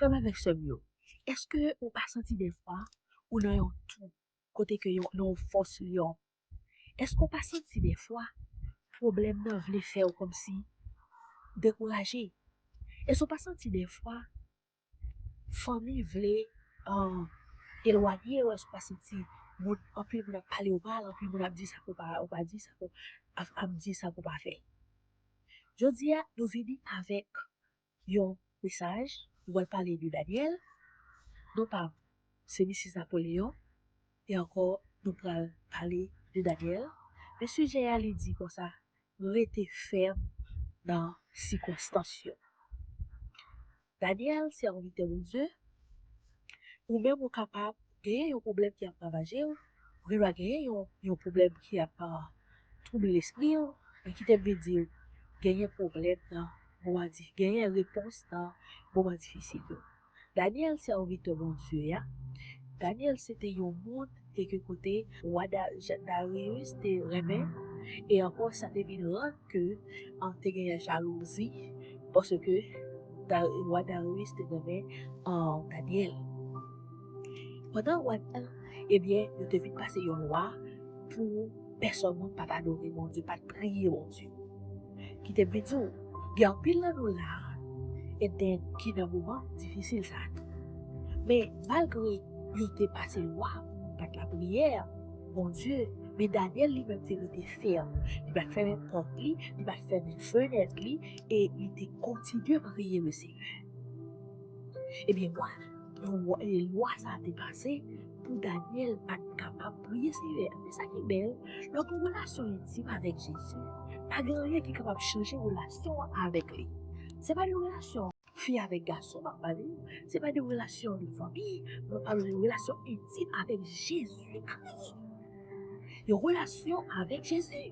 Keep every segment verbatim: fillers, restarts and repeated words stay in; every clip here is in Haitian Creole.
Frè m avèk sè m yo, èske ou pa santi dèfwa ou nan yon twou kote ke yon, nan yon fòs lyon? Èske ou pa santi dèfwa pwoblèm nan vle fè w kòmsi dekouraje? Èske ou pa santi dèfwa fanmi vle, ah, elwanye w? Èske ou pa santi moun, anpil moun ap pale w mal, anpil moun ap di sa pou pa, ou pa di sa pou, ap, ap di sa pou pa fè? Jodi a, nou vini avèk yon mesaj, nou pral pale de Danyèl. Non pa m, se misis Napoleyon, e ankò, nou pral pale de Danyèl. Men sijè a, li di konsa, rete fèm nan sikonstans yo. Danyèl, sèvitè Bondye, ou menm ou kapab genyen yon pwoblèm ki ap ravaje w, ou gendwa genyen yon, yon pwoblèm ki ap, ah, twouble lespri w, men kite m vin di w, genyen pwoblèm nan moman di, genyen repons nan moman difisil yo. Danyèl, sèvitè Bondye a, Danyèl se te yon moun e ke kote wa Da-, Ja-, Daryus te renmen, e ankò sa te vin rann ke, ah, te genyen jalouzi, paske Da-, wa Daryus te renmen, ah, Danyèl. Pandan wa, ebyen, yo te vin pase yon lwa pou pèsòn moun pa t adore Bondye, pa t priye Bondye. Kite m vin di w, gen anpil nan nou la a, e den ki nan moman difisil sa a tou. Men malgre yo te pase lwa pou pa t lapriyè Bondye, men Danyèl li menm te rete fèm. Li pa t fèmen pòt li, li pa t fèmen fenèt li, e li te kontinye priye Lesenyè. Ebyen, lwa, lwa, e lwa sa a te pase pou Danyèl pa t kapab priye Senyè a. Men sa ki bèl, lè w gen yon relasyon entim avèk Jezi, pa gen anyen ki kapab chanje relasyon an avèk li. Se pa de relasyon fi avèk gason m ap pale, se pa de relasyon de fanmi, m ap pale de relasyon entim avèk Jezikri. Yon relasyon avèk Jezi.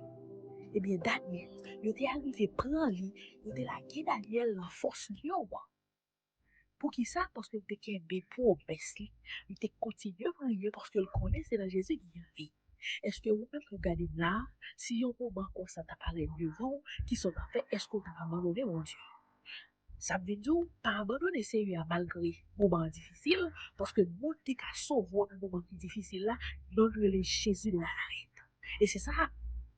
Ebyen, Danyèl, yo te arive pran li, yo te lage Danyèl nan fòs lyon an. Poukisa? Paske l te kenbe pwomès li. Li te kontinye priye paske l konnen se nan Jezi gen lavi. Èske ou menm k ap gade m la a, si yon moman konsa ta parèt devan w, kisa w ta fè? Èske w ta abandone Bondye? Sa vle di w pa abandone Senyè a malgre moman an difisil, paske moun ki ka sove w nan moman ki difisil la, non l rele Jezi de Nazarèt. E se sa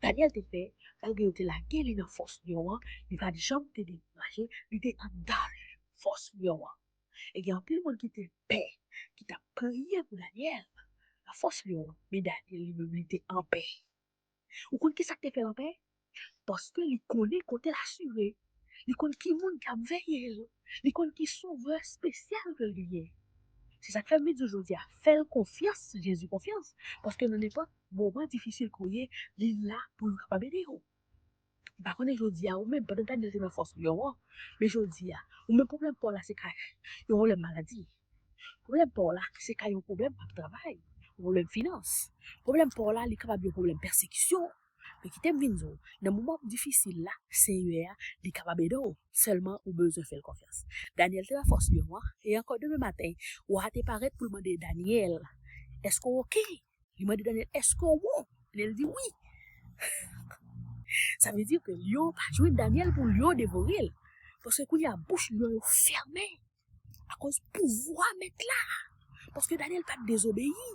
Danyèl te fè, malgre yo te lage li nan fòs lyon an, li pa t janm te dekouraje, li te anndan fòs lyon an. E gen anpil moun ki te pè, ki t ap priye pou Danyèl nan fòs lyon an, men Danyèl li menm li te anpè. Ou konn kisa k te fè l anpè? Paske li konnen kote l asire. Li konn ki moun k ap veye l. Li konn ki sovè espesyal ke l genyen. Se sa k fè m vin di w jodi a, fè l konfyans, Jezi konfyans. Paske nan nenpòt moman difisil ke w ye, li la pou l kapab ede w. M pa konnen jodi a, ou menm, pandan Danyèl te nan fòs lyon an, men jodi a, ou menm pwoblèm pa w la se ka yon pwoblèm maladi. Pwoblèm pa w la se ka yon pwoblèm pa travay, yon pwoblèm finans. Pwoblèm pa w la, li kapab yon pwoblèm pèsekisyon. Men kite m vin di w, nan moman difisil la, Senyè a, li kapab ede w. Sèlman, ou bezwen fè l konfyans. Danyèl te nan fòs lyon an, e ankò demen maten, wa a te parèt pou l mande Danyèl, èske w oke? Li mande Danyèl, èske w bon? Danyèl di wi. Sa vle di ke lyon pa jwenn Danyèl pou lyon devore l. Paske kounye a bouch lyon yo fèmen. Akoz pouvwa mèt la. Paske Danyèl pa t dezobeyi.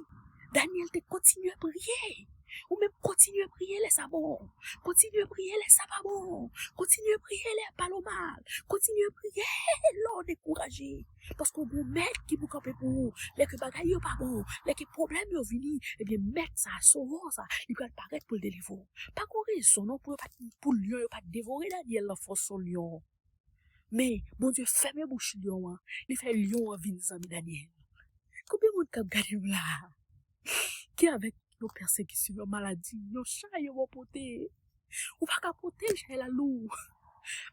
Danyèl te kontinye priye. Ou menm kontinye priye lè sa bon. Kontinye priye lè sa pa bon. Kontinye priye lè pale w mal. Kontinye priye lè w dekouraje. Paske w gen yon mèt ki pou kanpe pou ou. Lè ke bagay yo pa bon, lè ke pwoblèm yo vini, ebyen mèt sa, sovè w sa, li pral parèt pou l delivre w. Pa gen rezon non pou yo pa t, pou lyon yo pa t devore Danyèl nan fòs lyon. Men, Bondye fèmen bouch lyon an, li fè lyon an vin zanmi Danyèl. Konbyen moun k ap gade m la a ki avèk yon pèsekisyon, yon maladi, yon chay yo ba w pote? Ou pa ka pote l, chay la lou.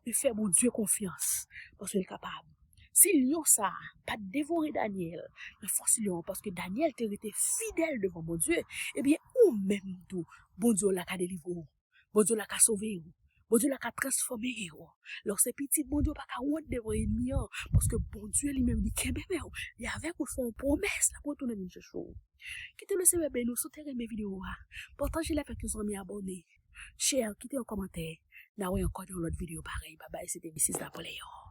Men fè Bondye konfyans, paske l kapab. Si lyon sa a pa t devore Danyèl nan fòs lyon an, paske Danyèl te rete fidèl devan Bondye, ebyen, ou menm tou, Bondye w la ka delivre w. Bondye w la ka sove w. Bondye w la ka transfòme w. Lè w se pitit Bondye, w pa ka wont devan ènmi an, paske Bondye li menm li kenbe men w. Li avèk ou, l fè yon pwomès, l ap retounen vin chèche w. Kite Lesenyè beni w, si w te renmen videyo a, pataje l avèk yon zanmi, abòne. Share, kite yon kòmantè. N a wè ankò nan yon lòt videyo parèy. Babay, se te Misis Napoleyon.